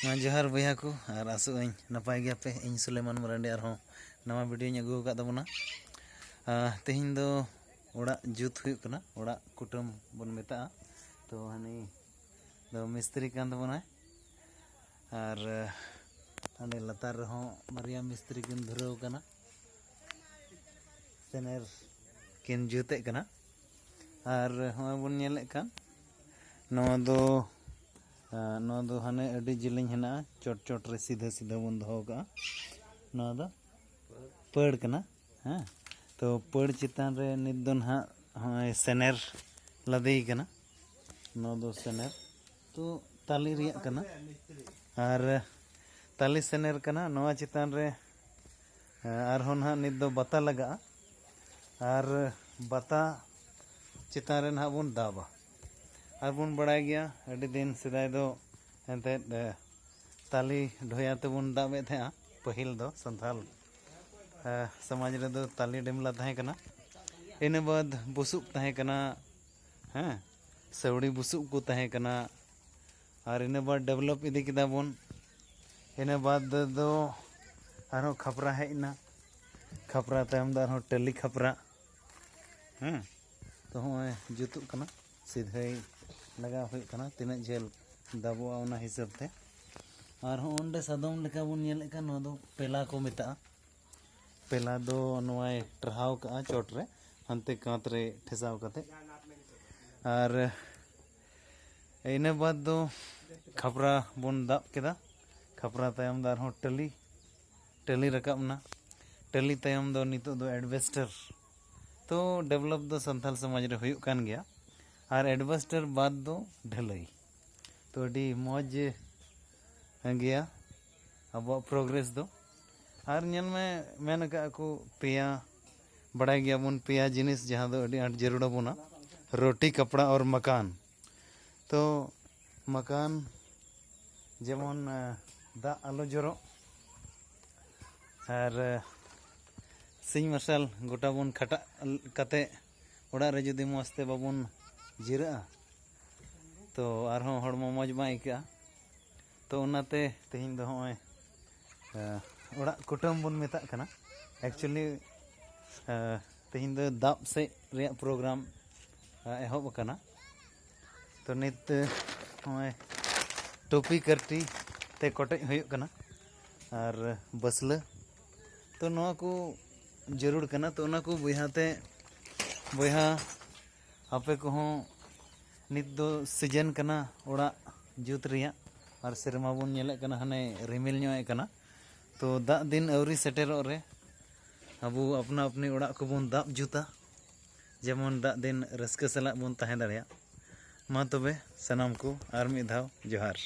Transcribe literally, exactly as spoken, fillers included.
ᱢᱟ ᱡᱚᱦᱟᱨ ᱵᱚᱭᱦᱟ ᱠᱚ, ᱟᱨ ᱟᱥᱚᱜ ᱟᱹᱧ ᱱᱟᱯᱟᱭ ᱜᱮᱭᱟᱯᱮ᱾ ᱤᱧ ᱥᱩᱞᱮᱢᱟᱱ ᱢᱟᱨᱟᱱᱰᱤ ᱟᱨᱦᱚᱸ ᱱᱟᱣᱟ ᱵᱷᱤᱰᱤᱭᱳᱧ ᱟᱹᱜᱩ ᱟᱠᱟᱫ ᱛᱟᱵᱚᱱᱟ᱾ ᱟᱨ ᱛᱮᱦᱮᱧ ᱫᱚ ᱚᱲᱟᱜ ᱡᱩᱛ ᱦᱩᱭᱩᱜ ᱠᱟᱱᱟ, ᱚᱲᱟᱜ ᱠᱩᱴᱟᱹᱢ ᱵᱚᱱ ᱢᱮᱛᱟᱜᱼᱟ᱾ ᱛᱚ ᱦᱟᱹᱱᱤ ᱫᱚ ᱢᱤᱥᱛᱨᱤ ᱠᱟᱱ ᱛᱟᱵᱚᱱᱟᱭ, ᱟᱨ ᱦᱟᱸᱰᱮ ᱞᱟᱛᱟᱨ ᱨᱮᱦᱚᱸ ᱵᱟᱨᱭᱟ ᱢᱤᱥᱛᱨᱤ ᱠᱤᱱ ᱫᱷᱩᱨᱟᱹᱣ ᱟᱠᱟᱱᱟ᱾ ᱥᱮᱱᱮᱨ ᱠᱤᱱ ᱡᱩᱛᱮᱫ ᱠᱟᱱᱟ᱾ ᱟᱨ ᱦᱚᱸᱜᱼᱚᱭ ᱵᱚᱱ ᱧᱮᱞᱮᱫ ᱠᱟᱱ ᱱᱚᱣᱟ ᱫᱚ, ᱟᱸ, ᱱᱚᱣᱟ ᱫᱚ ᱦᱟᱱᱮ ᱟᱹᱰᱤ ᱡᱮᱞᱮᱧ ᱦᱮᱱᱟᱜᱼᱟ, ᱪᱚᱴ ᱪᱚᱴ ᱨᱮ ᱥᱤᱫᱷᱟᱹ ᱥᱤᱫᱷᱟᱹ ᱵᱚᱱ ᱫᱚᱦᱚ ᱠᱟᱜᱼᱟ᱾ ᱱᱚᱣᱟ ᱫᱚ ᱯᱟᱹᱲ ᱠᱟᱱᱟ, ᱦᱮᱸ᱾ ᱛᱚ ᱯᱟᱹᱲ ᱪᱮᱛᱟᱱ ᱨᱮ ᱱᱤᱛ ᱫᱚ ᱱᱟᱦᱟᱜ ᱦᱚᱸᱜᱼᱚᱭ ᱥᱮᱱᱮᱨ ᱞᱟᱫᱮᱭ ᱠᱟᱱᱟ᱾ ᱱᱚᱣᱟ ᱫᱚ ᱥᱮᱱᱮᱨ, ᱛᱚ ᱛᱟᱞᱮ ᱨᱮᱭᱟᱜ ᱠᱟᱱᱟ, ᱟᱨ ᱛᱟᱞᱮ ᱥᱮᱱᱮᱨ ᱠᱟᱱᱟ᱾ ᱱᱚᱣᱟ ᱪᱮᱛᱟᱱ ᱨᱮ, ᱮᱸ, ᱟᱨᱦᱚᱸ ᱱᱟᱦᱟᱜ ᱱᱤᱛ ᱫᱚ ᱵᱟᱛᱟ ᱞᱟᱜᱟᱜᱼᱟ, ᱟᱨ ᱵᱟᱛᱟ ᱪᱮᱛᱟᱱ ᱨᱮ ᱱᱟᱦᱟᱜ ᱵᱚᱱ ᱫᱟᱵᱟ᱾ ᱟᱨ ᱵᱚᱱ ᱵᱟᱲᱟᱭ ᱜᱮᱭᱟ, ᱟᱹᱰᱤ ᱫᱤᱱ ᱥᱮᱫᱟᱭ ᱫᱚ ᱮᱱᱛᱮᱫ, ᱮ, ᱛᱟᱞᱮ ᱰᱷᱚᱭᱟ ᱛᱮᱵᱚᱱ ᱫᱟᱵ ᱮᱫ ᱛᱟᱦᱮᱸᱜᱼᱟ᱾ ᱯᱟᱹᱦᱤᱞ ᱫᱚ ᱥᱟᱱᱛᱟᱞ, ᱮ, ᱥᱚᱢᱟᱡᱽ ᱨᱮᱫᱚ ᱛᱟᱞᱮ ᱰᱮᱢᱞᱟ ᱛᱟᱦᱮᱸ ᱠᱟᱱᱟ, ᱤᱱᱟᱹ ᱵᱟᱫᱽ ᱵᱩᱥᱩᱵ ᱛᱟᱦᱮᱸ ᱠᱟᱱᱟ, ᱦᱮᱸ, ᱥᱟᱹᱣᱲᱤ ᱵᱩᱥᱩᱵ ᱠᱚ ᱛᱟᱦᱮᱸ ᱠᱟᱱᱟ᱾ ᱟᱨ ᱤᱱᱟᱹ ᱵᱟᱫᱽ ᱰᱮᱵᱷᱞᱚᱯ ᱤᱫᱤ ᱠᱮᱫᱟ ᱵᱚᱱ᱾ ᱤᱱᱟᱹ ᱵᱟᱫᱽ ᱫᱚ ᱟᱨᱦᱚᱸ ᱠᱷᱟᱯᱨᱟ ᱦᱮᱡ ᱮᱱᱟ᱾ ᱠᱷᱟᱯᱨᱟ ᱛᱟᱭᱚᱢ ᱫᱚ ᱟᱨᱦᱚᱸ ᱴᱟᱹᱞᱤ ᱠᱷᱟᱯᱨᱟ᱾ ᱦᱮᱸ, ᱛᱚ ᱦᱚᱸᱜᱼᱚᱭ ᱡᱩᱛᱩᱜ ᱠᱟᱱᱟ, ᱥᱤᱫᱷᱟᱹᱭ ᱞᱟᱜᱟᱣ ᱦᱩᱭᱩᱜ ᱠᱟᱱᱟ, ᱛᱤᱱᱟᱹᱜ ᱡᱷᱟᱹᱞ ᱫᱟᱵᱚᱜᱼᱟ ᱚᱱᱟ ᱦᱤᱥᱟᱹᱵ ᱛᱮ᱾ ᱟᱨ ᱦᱚᱸ ᱚᱸᱰᱮ ᱥᱟᱫᱚᱢ ᱞᱮᱠᱟ ᱵᱚᱱ ᱧᱮᱞᱮᱫ ᱠᱟᱱ, ᱱᱚᱣᱟ ᱫᱚ ᱯᱮᱞᱟ ᱠᱚ ᱢᱮᱛᱟᱜᱼᱟ᱾ ᱯᱮᱞᱟ ᱫᱚ ᱱᱚᱣᱟᱭ ᱴᱟᱨᱦᱟᱣ ᱠᱟᱜᱼᱟ ᱪᱚᱴ ᱨᱮ, ᱦᱟᱱᱛᱮ ᱠᱟᱸᱛ ᱨᱮ ᱴᱷᱮᱥᱟᱣ ᱠᱟᱛᱮ᱾ ᱟᱨ ᱤᱱᱟᱹ ᱵᱟᱫᱽ ᱫᱚ ᱠᱷᱟᱯᱨᱟ ᱵᱚᱱ ᱫᱟᱵ ᱠᱮᱫᱟ᱾ ᱠᱷᱟᱯᱨᱟ ᱛᱟᱭᱚᱢ ᱫᱚ ᱟᱨᱦᱚᱸ ᱴᱟᱹᱞᱤ, ᱴᱟᱹᱞᱤ ᱨᱟᱠᱟᱵ ᱮᱱᱟ᱾ ᱴᱟᱹᱞᱤ ᱛᱟᱭᱚᱢ ᱫᱚ ᱱᱤᱛᱚᱜ ᱫᱚ ᱮᱰᱵᱮᱥᱴᱟᱨ᱾ ᱛᱚ ᱰᱮᱵᱷᱞᱚᱯ ᱫᱚ ᱥᱟᱱᱛᱟᱲ ᱥᱚᱢᱟᱡᱽ ᱨᱮ ᱦᱩᱭᱩᱜ ᱠᱟᱱ ᱜᱮᱭᱟ᱾ ᱟᱨ ᱮᱰᱵᱮᱥᱴᱟᱨ ᱵᱟᱫᱽ ᱫᱚ ᱰᱷᱟᱹᱞᱟᱹᱭ᱾ ᱛᱚ ᱟᱹᱰᱤ ᱢᱚᱡᱽ ᱜᱮᱭᱟ ᱟᱵᱚᱣᱟᱜ ᱯᱨᱳᱜᱨᱮᱥ ᱫᱚ᱾ ᱟᱨ ᱧᱮᱞ ᱢᱮ, ᱢᱮᱱ ᱟᱠᱟᱫ ᱠᱚ ᱯᱮᱭᱟ, ᱵᱟᱲᱟᱭ ᱜᱮᱭᱟᱵᱚᱱ ᱯᱮᱭᱟ ᱡᱤᱱᱤᱥ ᱡᱟᱦᱟᱸ ᱫᱚ ᱟᱹᱰᱤ ᱟᱸᱴ ᱡᱟᱹᱨᱩᱲ ᱟᱵᱚᱱᱟ, ᱨᱳᱴᱤ, ᱠᱟᱯᱲᱟ ᱟᱨ ᱢᱟᱠᱟᱱ᱾ ᱛᱚ ᱢᱟᱠᱟᱱ ᱡᱮᱢᱚᱱ, ᱮ, ᱫᱟᱜ ᱟᱞᱚ ᱡᱚᱨᱚᱜ, ᱟᱨ, ᱮ, ᱥᱤᱧ ᱢᱟᱨᱥᱟᱞ ᱜᱚᱴᱟ ᱵᱚᱱ ᱠᱷᱟᱴᱟᱜ ᱠᱟᱛᱮ ᱚᱲᱟᱜ ᱨᱮ ᱡᱩᱫᱤ ᱢᱚᱡᱽ ᱛᱮ ᱵᱟᱵᱚᱱ ᱡᱤᱨᱟᱹᱜᱼᱟ, ᱛᱚ ᱟᱨᱦᱚᱸ ᱦᱚᱲᱢᱚ ᱢᱚᱡᱽ ᱵᱟᱝ ᱟᱹᱭᱠᱟᱹᱜᱼᱟ᱾ ᱛᱚ ᱚᱱᱟᱛᱮ ᱛᱮᱦᱮᱧ ᱫᱚ ᱦᱚᱸᱜᱼᱚᱭ, ᱟᱸ, ᱚᱲᱟᱜ ᱠᱩᱴᱟᱹᱢ ᱵᱚᱱ ᱢᱮᱛᱟᱜ ᱠᱟᱱᱟ᱾ Actually, ᱟᱸ, ᱛᱮᱦᱮᱧ ᱫᱚ ᱫᱟᱵ ᱥᱮᱡ ᱨᱮᱭᱟᱜ ᱯᱨᱳᱜᱨᱟᱢ, ᱟᱸ, ᱮᱦᱚᱵ ᱟᱠᱟᱱᱟ᱾ ᱛᱚ ᱱᱤᱛ, ᱟᱸ, ᱱᱚᱜᱼᱚᱭ ᱴᱩᱯᱤ ᱠᱟᱹᱨᱴᱤ ᱛᱮ ᱠᱚᱴᱮᱡ ᱦᱩᱭᱩᱜ ᱠᱟᱱᱟ ᱟᱨ ᱵᱟᱹᱥᱞᱟᱹ᱾ ᱛᱚ ᱱᱚᱣᱟ ᱠᱚ ᱡᱟᱹᱨᱩᱲ ᱠᱟᱱᱟ᱾ ᱛᱚ ᱚᱱᱟ ᱠᱚ ᱵᱚᱭᱦᱟ ᱛᱮ, ᱵᱚᱭᱦᱟ ᱟᱯᱮ ᱠᱚᱦᱚᱸ ᱱᱤᱛ ᱫᱚ ᱥᱤᱡᱮᱱ ᱠᱟᱱᱟ ᱚᱲᱟᱜ ᱡᱩᱛ ᱨᱮᱭᱟᱜ, ᱟᱨ ᱥᱮᱨᱢᱟ ᱵᱚᱱ ᱧᱮᱞᱮᱫ ᱠᱟᱱᱟ ᱦᱟᱱᱮ ᱨᱤᱢᱤᱞ ᱧᱚᱜ ᱮ ᱠᱟᱱᱟ᱾ ᱛᱚ ᱫᱟᱜ ᱫᱤᱱ ᱟᱹᱣᱨᱤ ᱥᱮᱴᱮᱨᱚᱜ ᱨᱮ ᱟᱵᱚ ᱟᱯᱱᱟ ᱟᱯᱱᱤ ᱚᱲᱟᱜ ᱠᱚᱵᱚᱱ ᱫᱟᱵ ᱡᱩᱛᱟ, ᱡᱮᱢᱚᱱ ᱫᱟᱜ ᱫᱤᱱ ᱨᱟᱹᱥᱠᱟᱹ ᱥᱟᱞᱟᱜ ᱵᱚᱱ ᱛᱟᱦᱮᱸ ᱫᱟᱲᱮᱭᱟᱜ᱾ ᱢᱟ ᱛᱚᱵᱮ ᱥᱟᱱᱟᱢ ᱠᱚ ᱟᱨ ᱢᱤᱫ ᱫᱷᱟᱣ ᱡᱚᱦᱟᱨ᱾